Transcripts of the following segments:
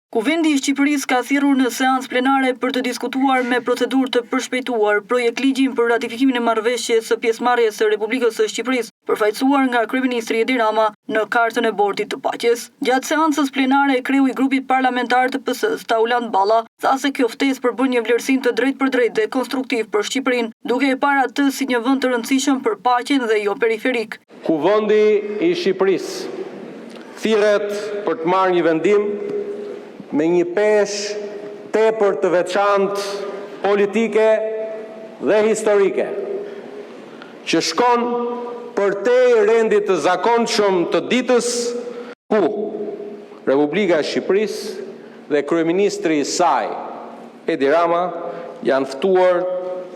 Kuvendi i Shqipërisë ka thirrur në seancë plenare për të diskutuar me procedurë të përshpejtuar projektligjin për ratifikimin e marrëveshjes së pjesëmarrjes së Republikës së Shqipërisë, përfaqësuar nga kryeministri Edi Rama, në Kartën e Bordit të Paqes. Gjatë seancës plenare, kreu i grupit parlamentar të PS-së, Taulant Balla, tha se kjo ftesë përbën një vlerësim të drejtpërdrejtë dhe konstruktiv për Shqipërinë, duke e parë atë si një vend të rëndësishëm për paqen dhe jo periferik. Kuvendi i Shqipërisë thirret për të marrë një vendim me një peshë tepër të veçantë politike dhe historike, që shkon përtej rendit të zakonshëm të ditës, ku Republika e Shqipërisë dhe kryeministri i saj, Edi Rama, janë ftuar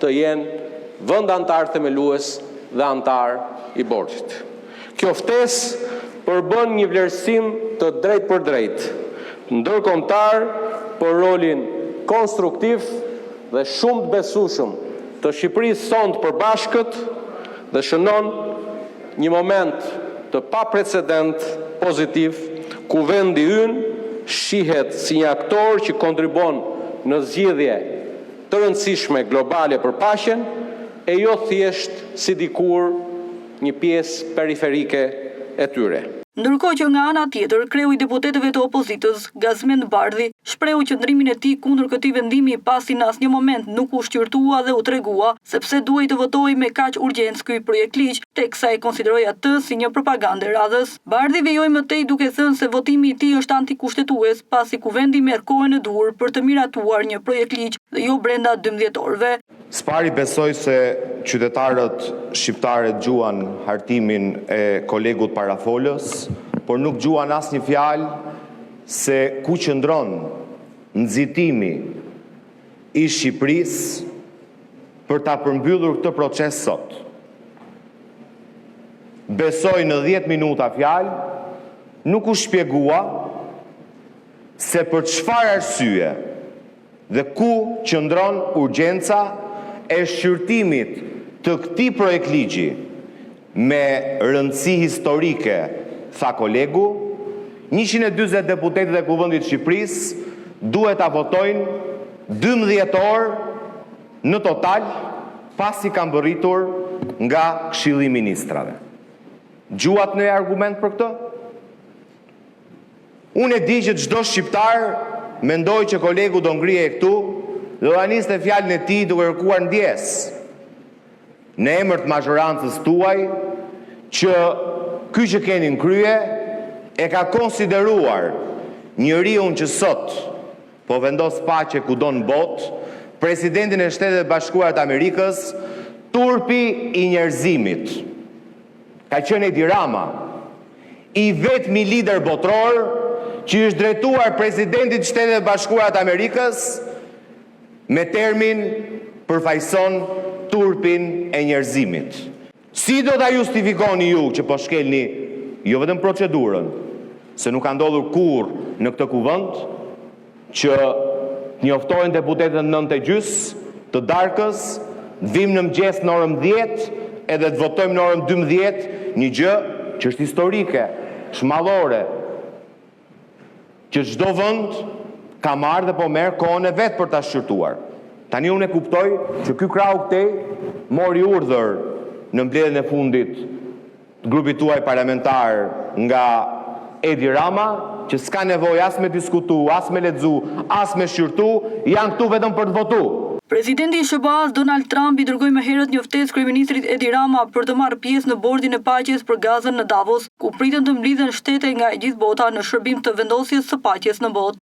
të jenë vend anëtar themelues dhe anëtar i bordit. Kjo ftesë përbën një vlerësim të drejtpërdrejtë ndërkombëtar për rolin konstruktiv dhe shumë të besueshëm të Shqipërisë sonë të përbashkët dhe shënon një moment të paprecedentë pozitiv ku vendi ynë shihet si një aktor që kontribuon në zgjidhje të rëndësishme globale për paqen, e jo thjesht si dikur një pjesë periferike e tyre. Ndërkohë që nga ana tjetër, kreu i deputetëve të opozitës, Gazmend Bardhi, shprehu qëndrimin e tij kundër këtij vendimi pasi në asnjë moment nuk u shqyrtua dhe u tregua se pse duhej të votohej me kaq urgjencë ky projektligj, teksa e konsideroi atë si një propagandë e radhës. Bardhi vijoi më tej duke thënë se votimi i tij është antikushtetues pasi Kuvendi merr kohën e duhur për të miratuar një projektligj dhe jo brenda 12 orëve. Së pari besoj se qytetarët shqiptarë dëgjuan hartimin e kolegut parafolës, por nuk dëgjuan asnjë fjalë se ku qëndron nxitimi i Shqipërisë për ta përmbyllur këtë proces sot. Besoj në 10 minuta fjalë nuk u shpjegua se për çfarë arsye dhe ku qëndron urgjenca e shqyrtimit të këtij projektligji me rëndësi historike, tha kolegu, 140 deputetët e Kuvendit të Shqipërisë duhet ta votojnë 12 orë në total pasi ka mbërritur nga Këshilli i Ministrave. Dëgjuat ndonjë argument për këtë? Unë e di që çdo shqiptar mendoi që kolegu do ngrihej këtu dhe do ta niste fjalën e tij duke kërkuar ndjesë në emër të mazhorancës tuaj që ky që keni në krye e ka konsideruar njeriun që sot po vendos paqe kudo në botë, presidentin e Shteteve të Bashkuara të Amerikës, turpi i njerëzimit. Ka qenë Edi Rama, i vetmi lider botëror që i është drejtuar presidentit të Shteteve të Bashkuara të Amerikës me termin përfaqëson turpin e njerëzimit. Si do ta justifikoni ju që po shkelni jo vetëm procedurën, se nuk ka ndodhur kurrë në këtë kuvend që të njoftohen deputetët në 9 e gjysë të darkës, të vijmë në mëngjes në orën 10 edhe të votojmë në orën 12 një gjë që është historike, është madhore, që çdo vend ka marrë dhe po merr kohën e vet për ta shqyrtuar. Tani unë e kuptoj që ky krahu këtej mori urdhër në mbledhjen e fundit të grupit tuaj parlamentar nga Edi Rama, që s'ka nevojë as me diskutu, as me lexu, as me shqyrtu, janë këtu vetëm për të votu. Presidenti i SHBA-s Donald Trump i dërgoi më herët një ftesë kryeministrit Edi Rama për të marrë pjesë në bordin e paqes për Gazën në Davos, ku priten të mblidhen shtete nga e gjithë bota në shërbim të vendosjes së paqes në botë.